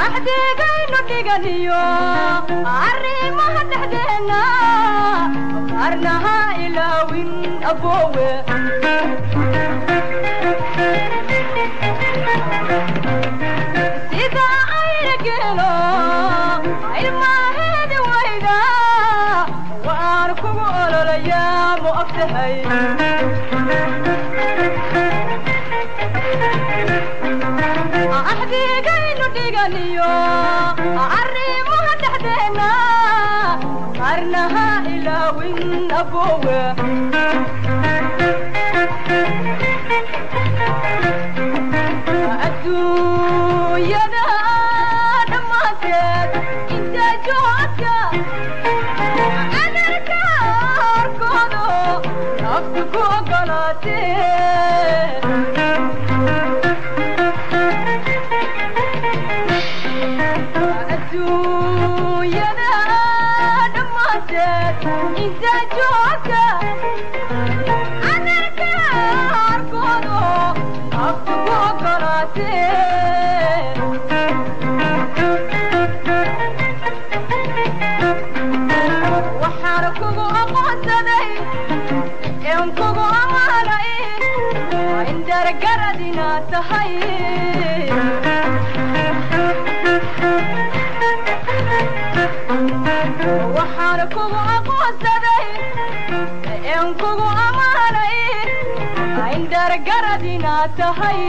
Axdigaynu dhiganiyo arrimaha dhexdeenna qaarnaha ilaawin aboowe. Sida ayra geelo ilmaheedi wayda waan kugu ololayaa, ma og tahay? Axdigaynu dhiganiyo arrimaha dhexdeenna qaarnaha ilaawin aboowe. Adduunyada dhammaanteed inta joogta adarka arkoodo naftu ku ogolaatee. Adduunyada dhammaanteed inta joogta adarka arkoodo naftu ku ogolaatee. Waxaan kugu aqoonsaday een kugu ammaanay in dargarad inaad tahay. Waxaan kugu aqoonsaday een kugu ammaanay in dargarad inaad tahay.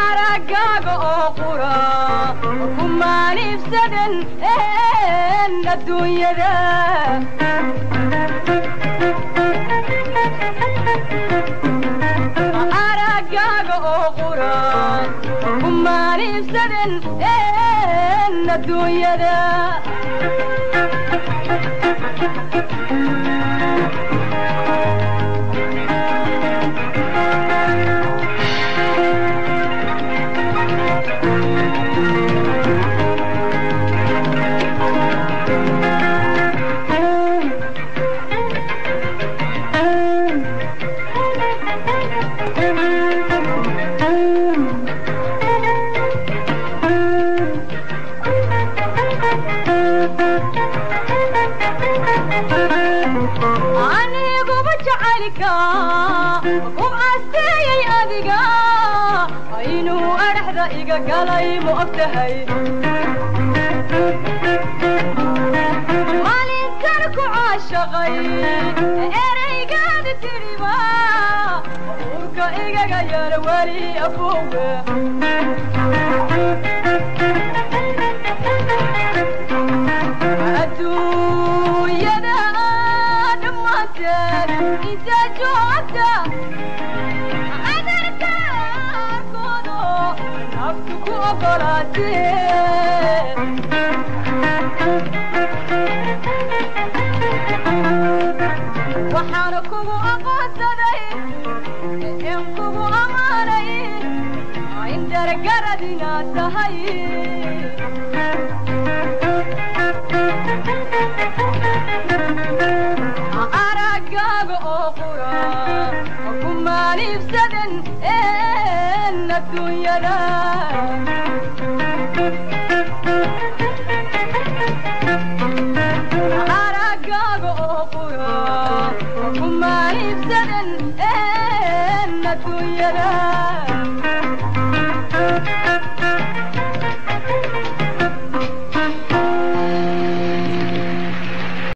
Araggaaga oo qura kumaan iibsadan adduunyada. Araggaaga oo qura kumaan iibsadan adduunyada. Aniguba jacaylka ku asteeyay adiga inuu adhaxda iga galay, ma og tahay? Maalintan ku caashaqay eraygaada tidhiba uurka igaga yar weli aboowe. Adduunyada dhammaanteed inta joogta adarka arkoodo naftu ku ogolaatee. Waxaan kugu aqoonsaday een kugu ammaanay in dargarad inaad tahay. Araggaaga oo qura kumaan iibsadan adduunyada.